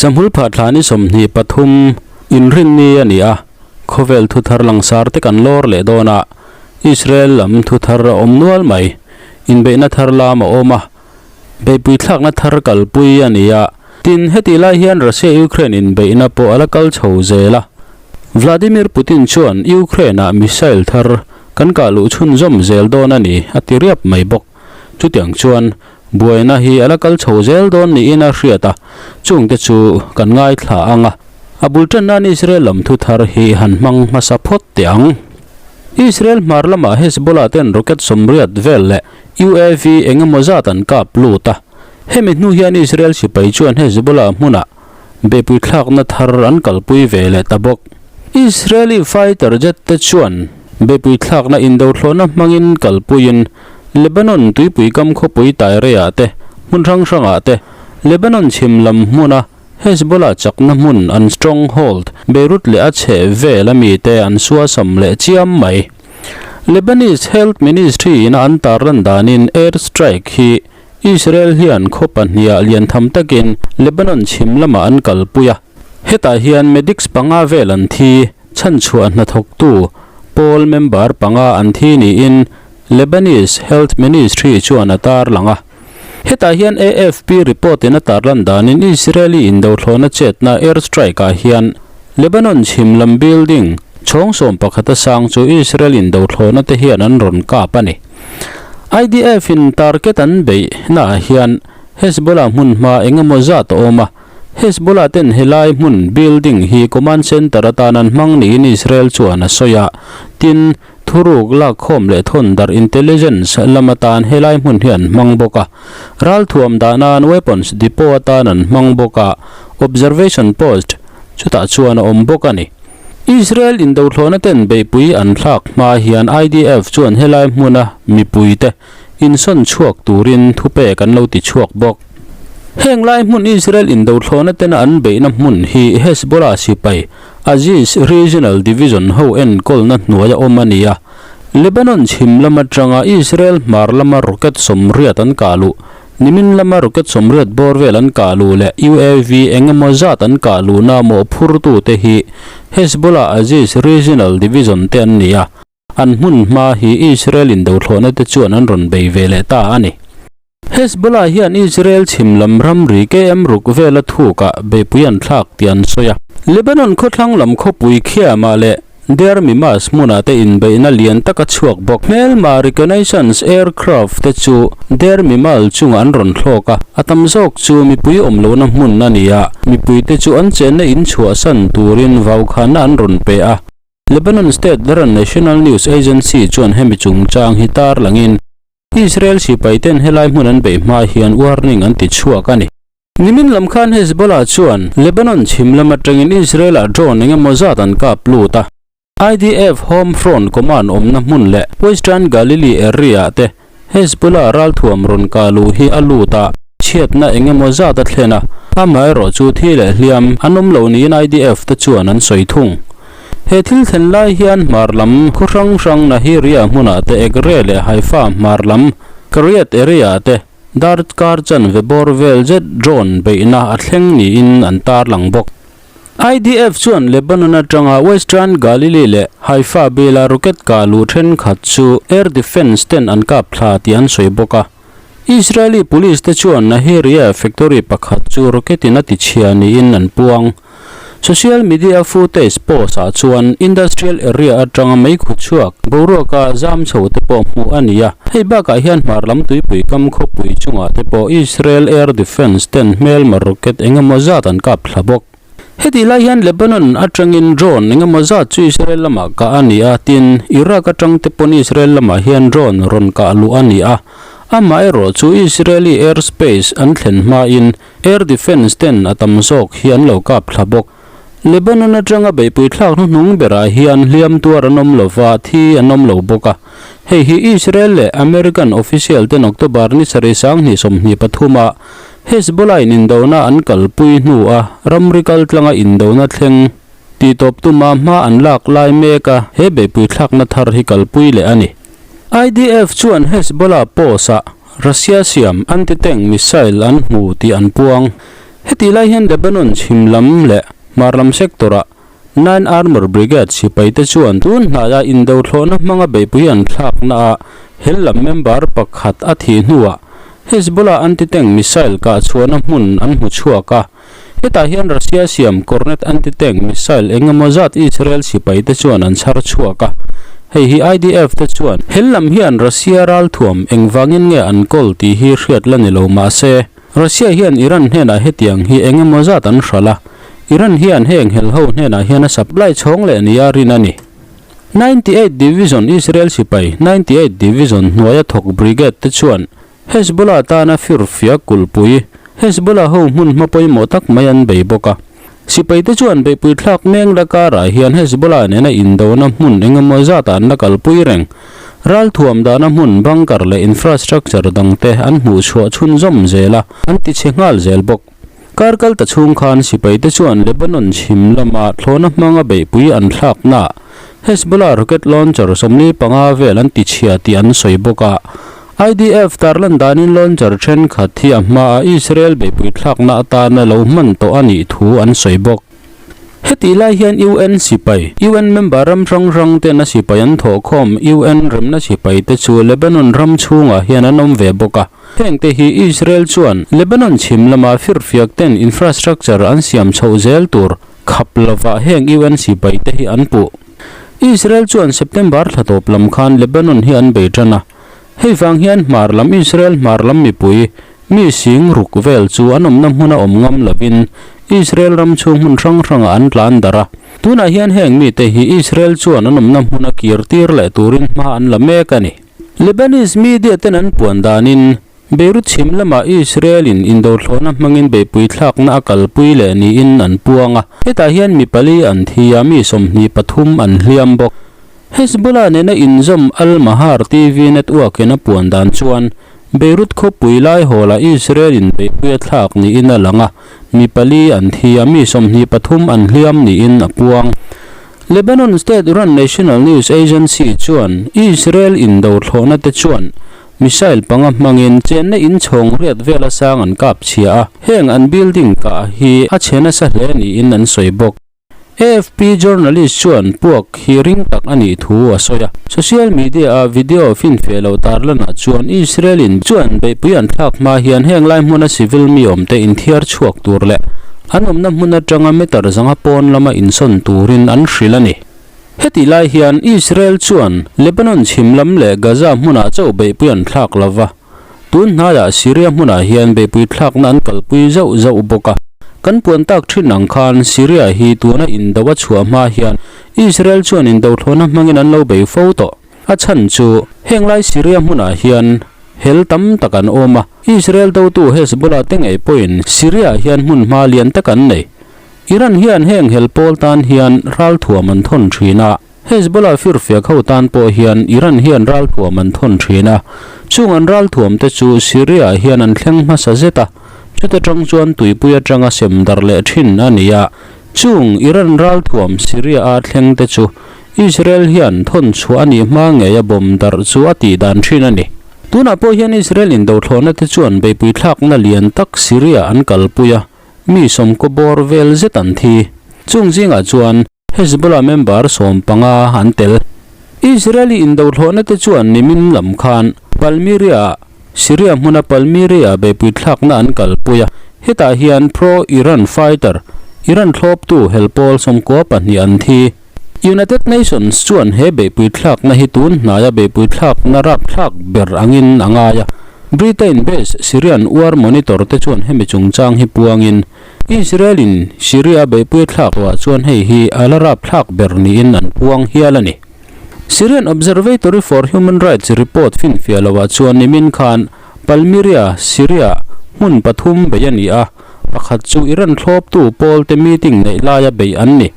Chahmul phah thla ni 23 inrinni a ni a, khawvel thu thar langsar te kan lawr leh dawn a, Israel lam thu thar a awm nual mai, inbeihna thar lam a awm a, beihpui thlakna thar kalpui a ni a, tin hetih lai hian Russia-Ukraine inbeihna pawh a la kal chho zel a, Vladimir Putin chuan Ukraine-ah missile thar kan kah luh chhunzawm zel dawn a ni a ti riap mai bawk. Chutiang chuan buaina hi a la kal chho zel dawn niin a hriat a, chungte chu kan ngaithla ang a, a bul tan nan Israel lam thu thar hi han hmang hmasa phawt teh ang. Israel hmar lamah Hezbollah ten rocket sawmriat vel leh UAV eng emaw zat an kap lut a, hemi hnu hian Israel sipai chuan Hezbollah hmunah beihpui thlakna thar an kalpui ve leh ta bawk. Israeli fighter jet te chuan beihpui thlakna indothlawhna hmangin kalpuiin Lebanon tuipui kam khawpui Tyre-ah te, hmun hrang hrangah te, Lebanon chhim lam hmuna Hezbollah chakna hmun an stronghold Beirut leh a chheh vel a mite an suasam leh chiam mai. Lebanese Health Ministry ina an tarlan danin air strike hi Israel hian khaw pahniha lian tham takin Lebanon chhim lamah an kalpui a. Hetah hian medics panga vel an thi, chhanchhuah hnathawktu pawl member panga an thi niin Lebanese Health Ministry chuan a tarlang a. Hetah hian AFP report in a tarlan danin Israeli indothlawhna chetna air strike ah hian Lebanon chhim lam building chhawng sawm pakhata sang chu Israel indothlawhna te hian an rawn kap a ni. IDF in target an beih naah hian Hezbollah hmunhma eng emaw zat a awm a, Hezbollah ten helai hmun building hi command center atan an hmang niin Israel chuan a sawi a, tin, thuruk lakkhawm leh thawn darh intelligence lam atan helai hmun hi an hmang bawk a, ralthuam dah nan weapons depot atan an hmang bawk a, observation post chutah chuan a awm bawk a ni. Israel indothlawhna ten beihpui an thlak hma hian IDF chuan helai hmuna mipuite insawn chhuak turin thupek an lo ti chhuak bawk. Heng lai hmun Israel indothlawhna tena an beihna hmun hi Hezbollah sipai Aziz Regional Division ho enkawlna hnuaia awm a ni a, Lebanon chhim lam atanga Israel hmar lama rocket sawmriat an kah luh, nimin lama rocket sawmriat bawr vel an kah luh leh UAV eng emaw zat an kah luhna mawhphurtute hi Hezbollah Aziz Regional Division te an ni a, an hmun hma hi Israel indothlawhna te chuan an rawn bei ve leh ta a ni. Hezbollah hian Israel chhim lam ramri KM ruk vela thukah beihpui an thlak tih an sawi a. Lebanon khawthlang lam khawpui Khiamah leh Deir Mimas hmunah te inbeihna lian tak a chhuak bawk. Hmelma reconnaissance aircraft te chu Deir Mimal chungah an rawn thlawk a, a tam zawk chu mipui awm lohna hmun a ni a, mipuite chu an chenna in chhuahsan turin vaukhanna an rawn pe a. Lebanon State Daran National News Agency chuan hemi chungchang hi tarlangin, Israel sipai ten helai hmun an beih hma hian warning an ti chhuak a ni. Nimin lam khan Hezbollah chuan Lebanon chhim lam atangin Israel-ah drone eng emaw zat an kap lut a. IDF Home Front Command awmna hmun leh Western Galilee area-ah te Hezbollah ralthuam rawn kah luh hi a lut a, chhiatna eng emaw zat a thlen a, amaherawhchu thi leh hliam an awm lo niin IDF te chuan an sawi thung. He thil thlen lai hian hmar lam khaw hrang hrang Nahiria hmunah te Ekre leh Haifa hmar lam Kiryat area te darkar chanve bawr vel zet drone beihna a thleng niin an tarlang bawk. IDF chuan Lebanon atanga Western Galilee leh Haifa bila rocket kah luh thenkhat chu air defence ten an kap thla tih an sawi bawk a. Israeli police te chuan Nahiria factory pakhat chu rocket in a tichhia niin an puang. Social media footage post ah chuan industrial area atanga meikhu chhuak boruaka zam chho te pawh hmuh a ni a. Hei bakah hian hmar lam tuipui kam khawpui chungah te pawh Israel air defence ten hmelma rocket engemaw zat an kap thla bawk. Hetih lai hian Lebanon atangin drone engemaw zat chu Israel lamah kah a ni a, tin, Iraq atang te pawn Israel lamah hian drone rawn kah luh a ni a. Amaherawh chu Israeli airspace an thlen hmain air defence ten a tam zawk hi an lo kap thla bawk. Lebanon atanga beihpui thlak hnuhnung berah hian hliam tuar an awm lova, thi an awm lo bawk a. Hei hi Israel leh American official ten October ni sarih 2023 ah Hezbollah-in indona an kalpui hnua ramri kaltlanga indona thleng tihtawp tuma hma an lak lai mek a, he beihpui thlakna thar hi kalpui leh a ni. IDF chuan Hezbollah post-ah Russia siam anti-tank missile an hmu tih an puang. Hetih lai hian Lebanon chhim lam leh hmar lam sector-ah Nine Armour Brigade sipaite chuan tun hnaia indo thlawhna hmanga beihpui an thlaknaah hel lam member pakhat a thih hnuah Hezbollah anti-tank missile kah chhuahna hmun an hmu chhuak a. Hetah hian Russia siam Kornet anti-tank missile eng emaw zat Israel sipaite chuan an chhar chhuak a. Hei hi IDF te chuan hel lam hian Russia ralthuam engvangin nge an kawl tih hi hriat la ni lo mahse, Russia hian Iran hnenah hetiang hi eng emaw zat an hralh a, Iran hian heng helho hnenah hian a supply chhawng leh nia rin a ni. 98 Division Israel sipai 98 Division hnuaia thawk brigade te chuan Hezbollah tana firfiak kulhpui Hezbollah ho hmun hma pawimawh tak mai an bei bawk a. Sipai te chuan beihpui thlak meng la karah hian Hezbollah nena indona hmun eng emaw zatah an la kalpui reng. Ralthuam dahna hmun bunker leh infrastructure dangte an hmuh chhuah chhunzawm zel a, an ti chhe nghal zel bawk. Kar kal ta chhung khan sipai te chuan Lebanon chhim lama thlawhna hmanga beihpui an thlaknaah Hezbollah rocket launcher 45 vel an ti chhia tih an sawi bawk a. IDF tarlan danin launcher thenkhat hi a hmaa Israel beihpui thlakna atana lo hman tawh a nih thu an sawi bawk. Hetih lai hian UN sipai, UN member ram hrang hrang ten a sipai an thawhkhawm UN remna sipai te chu Lebanon ram chhungah hian an awm ve bawk a. Heng te hi Israel chuan Lebanon chhim lama firfiak ten infrastructure an siam chhoh zel tur khap lovah heng UN sipai te hi an puh. Israel chuan September thla tawp lam khan Lebanon hi an bei tan a. Hei vang hian hmar lam Israel hmar lam mipui mi sing ruk vel chu an awmna hmuna awm ngam lovin Israel ram chhung hmun hrang hrangah an tlan darh a. Tunah hian heng mite hi Israel chuan an awmna hmuna kir tir leh turin hma an la mek a ni. Lebanese media ten an puan danin Beirut chhim lamah Israel in indothlawhna hmangin beihpui thlakna a kalpui leh niin an puang a. Hetah hian mi pali an thi a, mi 23 an hliam bawk. Hezbollah nena inzawm Al Mahar TV network in a puan dan chuan Beirut khawpui lai hawlah Israel in beihpui a thlak niin a lang a, mi pali an thi a, mi 23 an hliam niin a puang. Lebanon state run National News Agency chuan Israel indo thlawhna te chuan missile panga hmangin chenna inchhawng riat vela sang an kap chhia a, heng an building kah hi a chhe nasa hle niin an sawi bawk. AFP journalist chuan puak hi ring tak a nih thu a sawi a. Social media-a video finfeh lo tarlanah chuan Israel-in chuan beihpui an thlak hma hian heng lai hmuna civil mi awmte inthiar chhuak tur leh an awmna hmun atanga meter zanga pawn lama insawn turin an hrilh a ni. Hetih lai hian Israel chuan Lebanon chhim lam leh Gaza hmunah chauh beihpui an thlak lo va. Tun hnaiah Syria hmunah hian beihpui thlakna an kalpui zauh zauh bawk a. Kan puan tak thin ang khan Syria hi tuna indo a chhuah hma hian Israel chuan indo thlawhna hmangin an lo bei fo tawh. A chhan chu henglai Syria hmunah hian hel tam tak an awm a, Israel dotu Hezbollah te ngei pawhin Syria hian hmun hma lian tak an nei. Iran hian heng hel pawl tan hian ralthuam an thawn thin a. Hezbollah firfiak ho tan pawh hian Iran hian ralthuam an thawn thin a, chung an ralthuam te chu Syria ah hian an thleng hmasa zet a, chuta tang chuan tuipui atanga sem darh leh thin a ni a. Chung Iran ralthuam Syria a thleng te chu Israel hian thawn chhuah a nih hma ngei a bomb darh chu a tih dan thin a ni. Tunah pawh hian Israel indothlawhna te chuan beihpui thlakna lian tak Syria an kalpui a, mi sawmkaw bawr vel zet an thi. Chung zingah chuan Hezbollah member 15 an tel. Israeli indothlawhna te chuan nimin lam khan Palmyria-ah Syria hmuna Palmyria beihpui thlakna an kalpui a, hetah hian pro-Iran fighter, Iran thlawptu helpawl 92 an thi. United Nations chuan he beihpui thlakna hi tun hnaia beihpui thlakna rapthlak ber angin a ngai a. Britain-based Syrian war monitor te chuan hemi chungchang hi puangin, Israel-in Syria beihpui thlak ruah chuan hei hi a la rap thlak ber niin an puang hial a ni. Syrian Observatory for Human Rights report finfiah loah chuan nimin khan Palmyria, Syria, hmun pathum bei a ni a, pakhat chu Iran thlawptu pawlte meeting neih laia bei an ni.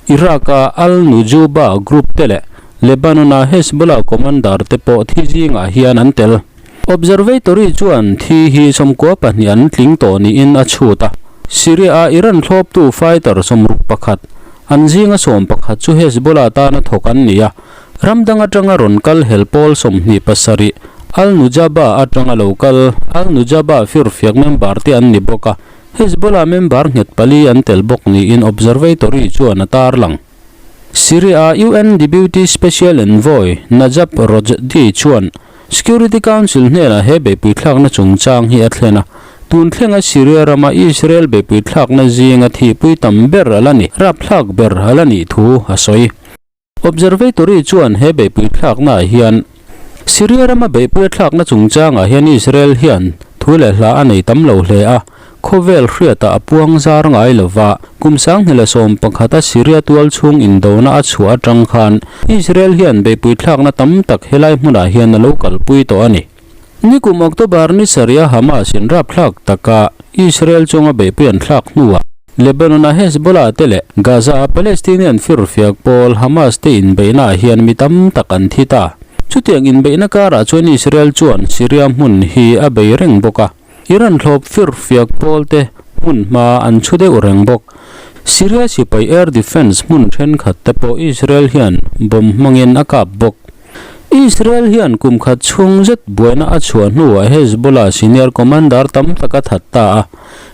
Iraq-a al-Nujuba group te leh Lebanon-a Hezbollah commander te pawh thi zingah hian an tel. Observatory chuan thi hi 92 an tling tawh niin a chhut a. Syria-a Iran thlawptu fighter 61, an zinga 11 chu Hezbollah tana thawk an ni a. Ram dang atanga rawn kal hel pawl 27, Al-Nujaba atanga lo kal Al-Nujaba firfiak member te an ni bawk a. Hezbollah member nghet pali an tel bawk niin Observatory chuan a tarlang. Syria-a UN Deputy Special Envoy Najab Rojdi chuan Security Council hnenah he beihpui thlakna chungchang hi a thlen a, tun thlenga Syria rama Israel beihpui thlakna zinga thihpui tam ber a la ni, rapthlak ber a la nih thu a sawi. Observatory chuan he beihpui thlaknaah hian Syria rama beihpui a thlakna chungchangah hian Israel hian thu leh hla a nei tam lo hle a, khawvel hriatah a puang zar ngai lo va, kum sanghnih leh 11 a Syria tual chhung indona a chhuah atang khan Israel hian beihpui thlakna tam tak helai hmunah hian a lo kalpui tawh a ni. Nikum October ni sarih a Hamas in rapthlak taka Israel chunga beihpui an thlak hnuah Lebanon-a Hezbollah te leh Gaza-a Palestinian firfiak pawl Hamas te inbeihnaah hian mi tam tak an thi ta. Chutiang inbeihna karah chuan Israel chuan Syria hmun hi a bei reng bawk a, Iran thlawp firfiak pawl te hmun hma an chhu deuh reng bawk. Syria sipai air defence hmun thenkhat te pawh Israel hian bomb hmangin a kap bawk. Israel hian kum khat chhung zet buaina a chhuah hnuah Hezbollah senior commander tam tak a that ta a.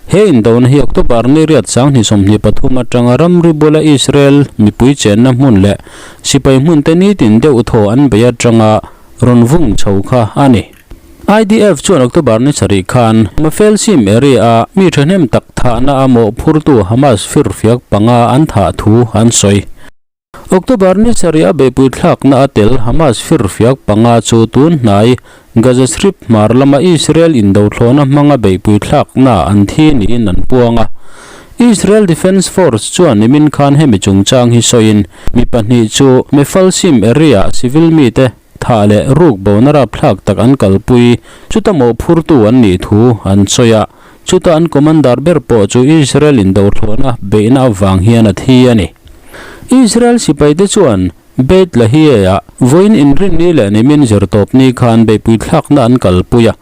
He indona hi October ni riat 2023 atanga ramri bula Israel mipui chenna hmun leh sipai hmun te nitin deuh thaw an bei atanga rawn vung chho kha a ni. IDF chuan October ni sarih khan Mafel Sim area-a mi thahnem tak thahna a mawhphurtu Hamas firfiak panga an thah thu an sawi. October ni sarih a beihpui thlakna a tel Hamas firfiak panga chu tun hnai Gaza Strip hmar lama Israel indothlawhna hmanga beihpui thlakna an thi niin an puang a. Israel Defense Force chuan nimin khan hemi chungchang hi sawiin mi pahnih chu Mefalsim area-ah civil mite thah leh ruk bona rapthlak tak an kalpui chuta mawhphurtu an nih thu an sawi a. Chuta an commander ber pawh chu Israel indothlawhna beihna avang hian a thi a ni. Israel sipaite chuan Beit Lahie-ah vawiin inrinni leh nimin zirtawpni khan beihpui thlakna an kalpui a,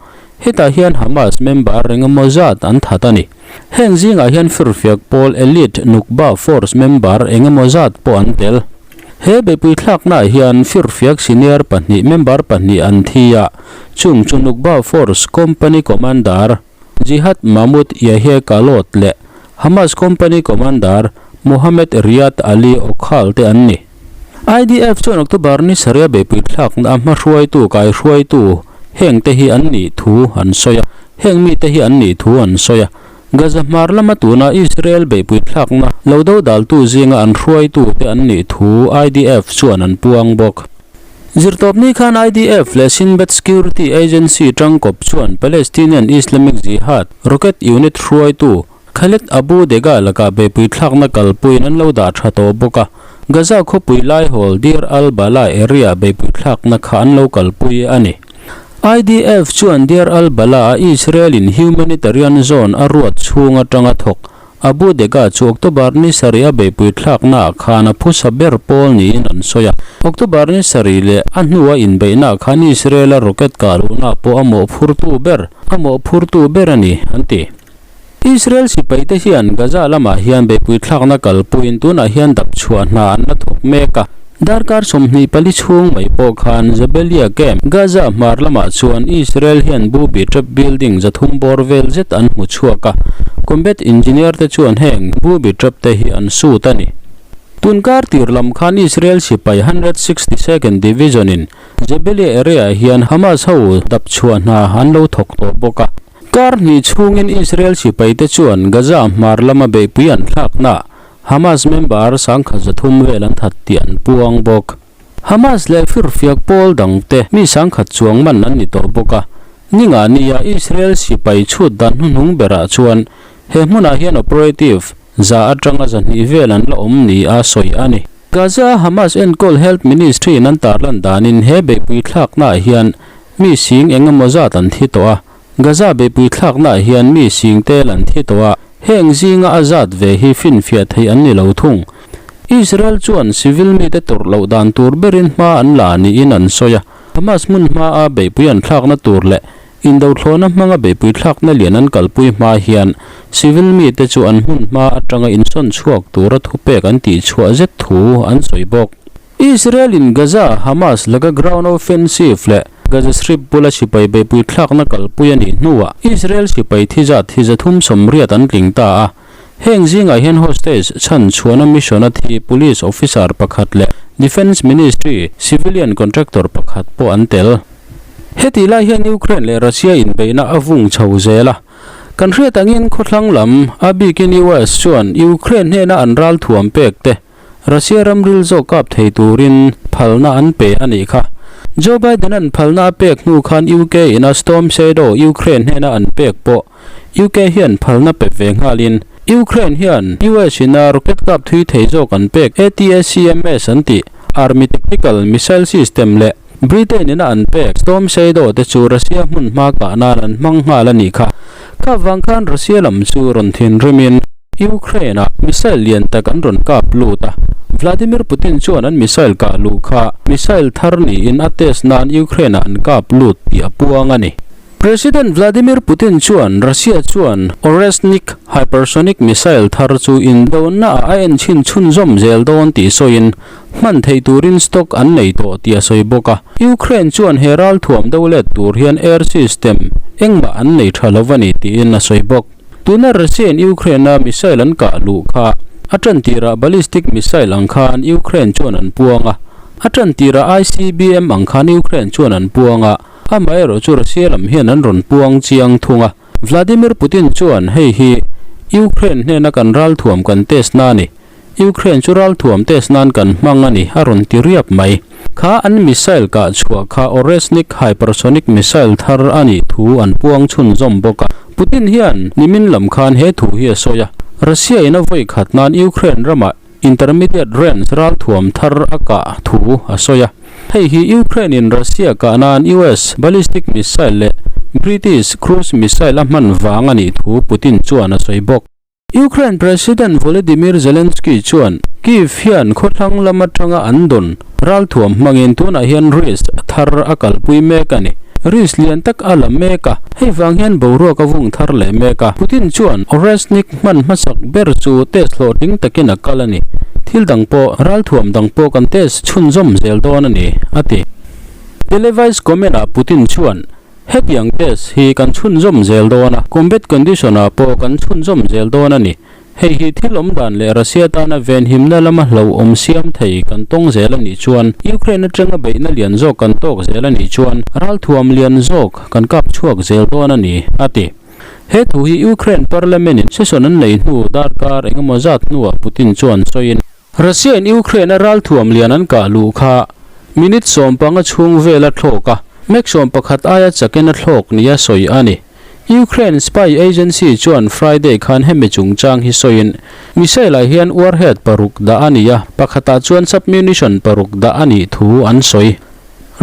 hetah hian Hamas member engemaw zat an that a ni. Heng zingah hian firfiak pawl elite Nukba force member engemaw zat pawh an tel. He beihpui thlaknaah hian firfiak senior pahnih member pahnih an thi a, chung chu Nukba force company commander, Jihad Mahmoud Yahya Kalot leh Hamas company commander Mohammed Riyad Ali Okhal te an ni. IDF chuan October ni sarih a beihpui thlakna a hmahruaitu kaihruaitu heng te hi an nih thu an sawi a, heng mite hi an nih thu an sawi a. Gaza hmar lama tuna Israel beihpui thlakna lo dodaltu zinga an hruaitu te an nih thu IDF chuan an puang bawk. Zirtawpni khan IDF leh Shin Bet Security Agency tangkawp chuan Palestinian Islamic Jihad rocket unit hruaitu Khaled Abu Dega lakah beihpui thlakna kalpuiin an lo dah tha tawh bawk a, Gaza khawpui laihawl Deir al-Balah area beihpui thlakna kha an lo kalpui a ni. IDF chuan Deir al-Balah-a Israel-in humanitarian zone a ruat chhung atanga thawk Abu Dega chu October ni sarih a beihpui thlaknaah khan a phusa ber pawl niin an sawi a. October ni sarih leh a hnua inbeihnaah khan Israel-a rocket kah luhna pawh a mawhphurtu ber a mawhphurtu ber a ni, an ti. Israel sipaite hian Gaza lamah hian beihpui thlakna kalpuiin tunah hian dap chhuah hna an la thawk mek a. Darkar 24 chhung mai pawh khan Jabalia camp, Gaza hmar lamah chuan Israel hian booby trap building 300 bawr vel zet an hmu chhuak a, combat engineer te chuan heng booby trap te hi an sut a ni. Tunkar tir lam khan Israel sipai 162nd Division in Jabalia area ah hian Hamas ho dap chhuah hna an lo thawk tawh bawk a. Kar hnih chhungin Israel sipai te chuan Gaza hmar lama beihpui an thlakna Hamas member 300 vel an that tih an puang bawk. Hamas leh firfiak pawl dangte mi 10,000 chuang man an ni tawh bawk a. Ninga nia Israel sipai chhut dan hnuhnung berah chuan he hmunah hian operative 100 atanga 200 vel an la awm ni a sawi a ni. Gaza Hamas enkawl Health Ministry in an tarlan danin he beihpui thlaknaah hian mi sing engemaw zat an thi tawh a. Gaza beihpui thlaknaah hian mi sing tel an thi tawh a, heng zinga a zat ve hi finfiah theih an ni lo thung. Israel chuan civil mite tawrh loh dan tur berin hma an la niin an sawi a, Hamas hmun hmaa beihpui an thlakna tur leh indothlawhna hmanga beihpui thlakna lian an kalpui hma hian civil mite chu an hmun hma atanga insawn chhuak tura thupek an tihchhuah zet thu an sawi bawk. Israel-in Gaza Hamas laka ground offensive leh. Gaza Strip bula sipai beihpui thlakna kalpui a nih hnuah Israel sipai thi zat hi 380 an tling ta a. Heng zingah hian hostage chhan chhuahna mission a thi police officer pakhat leh Defence Ministry civilian contractor pakhat pawh an tel. Hetih lai hian Ukraine leh Russia inbeihna a vung chho zel a. Kan hriat angin khawthlang lam, a bikin US chuan Ukraine hnena an ral thuam pek te Russia ramril zawk kap thei turin phalna an pe a nih kha. Joe Biden-a'n phalna a pek hnu khan UK ina Storm Shadow Ukraine hnena an pek pawh UK hian phalna pe ve nghalin Ukraine hian US ina rocket kap thui thei zawk an pek ATACMS an tih Army Tactical Missile System leh Britain ina an pek Storm Shadow te chu Russia hmun hma kah nan an hmang nghal a nih kha. Kha vang khan Russia lam chu rawn thinrimin Ukraine ah missile lian tak an rawn kap lut a. Vladimir Putin chuan an missile kah luh kha missile thar niin a test nan Ukraine ah an kap lut tih a puang a ni. President Vladimir Putin chuan Russia chuan Oreshnik hypersonic missile thar chu indonaah a enchhin chhunzawm zel dawn tih sawiin hman theih turin stock an nei tawh tih a sawi bawk a. Ukraine chuan he ralthuam do let tur hian air system engmah an nei tha lo a ni tiin a sawi bawk. Tuna Russia-in Ukraine-a missile an kah luh kha a tan tirah ballistic missile ang khan Ukraine chuan an puang a, a tan tirah ICBM ang khan Ukraine chuan an puang a, amaherawh chu Russia lam hian an rawn puang chiang thung a. Vladimir Putin chuan hei hi Ukraine hnena kan ralthuam kan test na a ni. Ukraine chu ralthuam test nan kan hmang a ni, a rawn ti riap mai. Kha an missile kah chhuah kha Oreshnik hypersonic missile thar a nih thu an puang chhunzawm bawk a. Putin hian nimin lam khan he thu hi a sawi a, Russia in a vawi khat nan Ukraine ramah intermediate range ralthuam thar a kah thu a sawi a. Hei hi Ukraine in Russia kah nan US ballistic missile leh British cruise missile a hman vang a nih thu Putin chuan a sawi bawk. Ukraine President Volodymyr Zelensky chuan Kyiv hian khawthlang lam atanga an dawn ralthuam hmangin tunah hian risk thar a kalpui mek a ni. Risk lian tak a la mek a, hei vang hian boruak a vung thar leh mek a. Putin chuan Oreshnik hman hmasak ber chu test hlawhtling takin a kal a ni. Thil dang pawh, ralthuam dang pawh kan test chhunzawm zel dawn a ni, a ti. Televised comment-ah Putin chuan Hetiang test hi kan chhunzawm zel dawn a, combat condition-ah pawh kan chhunzawm zel dawn a ni. Hei hi thil awm dan leh Russia tana venhimna lama hlauhawm siam thei kan tawng zel a nih chuan, Ukraine atanga beihna lian zawk kan tawk zel a nih chuan ralthuam lian zawk kan kap chhuak zel dawn a ni, a ti. He thu hi Ukraine parliament-in session an nei hnu darkar engemaw zat hnuah Putin chuan sawiin, Russia-in Ukraine-a ralthuam lian an kah luh kha minute 15 chhung vel a thlawk a, mek 11 aia chakin a thlawk nia sawi a ni. Ukraine spy agency chuan Friday khan hemi chungchang hi sawiin, missile-ah hian warhead paruk dah a ni a, pakhatah chuan submunition paruk dah a nih thu an sawi.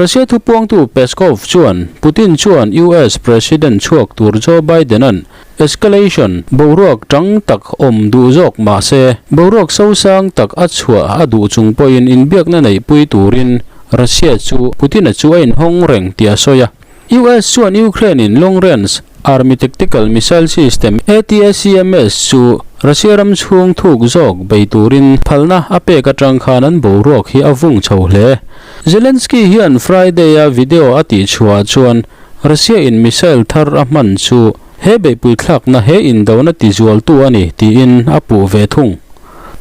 Russia thupuangtu Peskov chuan Putin chuan US President chhuak tur Joe Biden-a'n escalation boruak tang tak awm duh zawk mah se, boruak sosang tak a chhuah a duh chung pawhin inbiakna neihpui turin Russia chu Putin-a chu a inhawng reng tih a sawi a. US chuan Ukraine-in Long Range Army Tactical Missile System, ATACMS, chu Russia ram chhung thuk zawk bei turin phalna a pek atang khan an boruak hi a vung chho hle. Zelensky hian Friday-a video a tihchhuah chuan Russia-in missile thar a hman chu he beihpui thlakna he indona tizualtu a ni tiin a puh ve thung.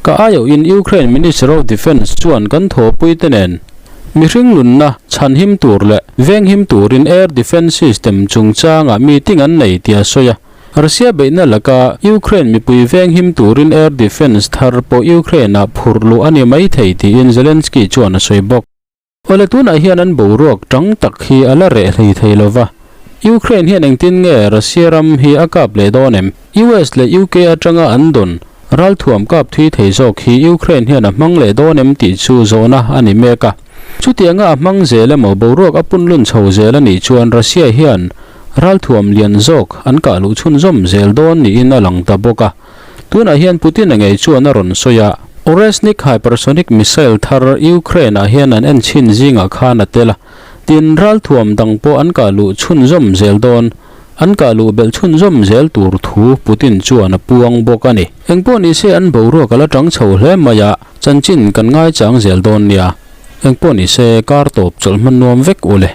Ka aiawhin Ukraine Minister of Defence chuan kan thawhpuite nen mihring nunna chhanhim tur leh venghim turin air defence system chungchangah meeting an nei tih a sawi a. Russia beihna laka Ukraine mipui venghim turin air defence thar pawh Ukraine-ah phurh luh a ni mai thei tiin Zelensky chuan a sawi bawk. Awle tunah hian an boruak tang tak hi a la reh hlei thei lo va, Ukraine hian engtin nge Russia ram hi a kap leh dawn em? US leh UK atanga an dawn ralthuam kap thui thei zawk hi Ukraine hian a hmang leh dawn em tih chu zawhna a ni mek a. Chutianga a hmang zel emaw boruak a punlun chho zel a nih chuan Russia hian ralthuam lian zawk an kah luh chhunzawm zel dawn niin a lang ta bawk a. Tunah hian Putin-a ngei chuan a rawn sawi a, Oreshnik hypersonic missile thar Ukraine-ah hian an en chhin zingah khan a tel a, tin ralthuam dang pawh an kah luh chhunzawm zel dawn, an kah luh belh chhunzawm zel tur thu Putin chuan a puang bawk a ni. Engpawh ni se an boruak a la tang chho hle mai a, chanchin kan ngaichang zel dawn nia. Engpawh ni se kar tawp chawlh hman nuam vek u le.